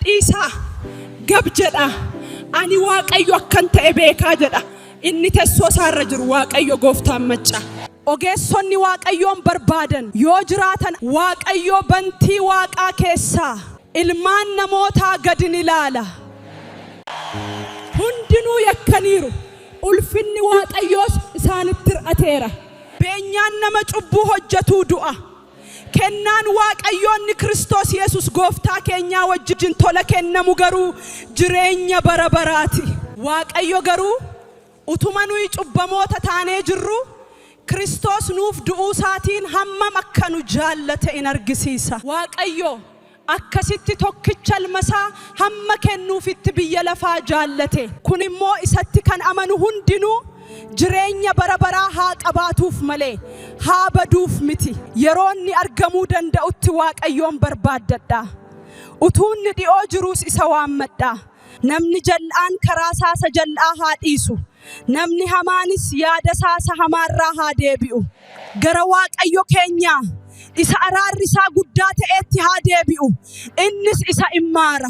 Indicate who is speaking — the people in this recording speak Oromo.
Speaker 1: Dhiisaa, gab jedhaa, ani Waaqayyo akkan ta'e beekaa jedha. Inni tessoo isaa irra jiru Waaqayyo gooftaan maccaa. Ogeessonni Waaqayyoon barbaadan yoo jiraatan Waaqayyo bantii waaqaa keessaa ilmaan namootaa gad in ilaala. Hundinuu yakkaniiru, ulfinni Waaqayyoos isaanitti hir'ateera. Beenyaan nama cubbuu hojjetuu du'a. Kennaan Waaqayyoo inni Kiristoos Yesus gooftaa keenyaa wajjin tola kennamu garuu jireenya bara baraa ti. Waaqayyo garuu utuma nuyi cubbamoota taanee jirruu, Kiristoos nuuf du'uu isaatiin hammam akka nu jaallate in argisiisa. Waaqayyo akkasitti tokkicha ilma isaa hamma kennuufitti biyya lafaa jaallate. Kun immoo isatti kan amanu hundinuu jireenya bara baraa haa qabaatuuf malee, haa baduuf miti. Yeroo inni argamuu danda'utti Waaqayyoon barbaaddadhaa. Utuu inni dhi'oo jiruus isa waammadhaa. Namni jal'aan karaa isaa isa jal'aa haa dhiisu, namni hamaanis yaada isaa isa hamaa irraa haa deebi'u. Gara Waaqayyo keenyaa isa araarri isaa guddaa ta'eetti haa deebi'u, innis isa in maara.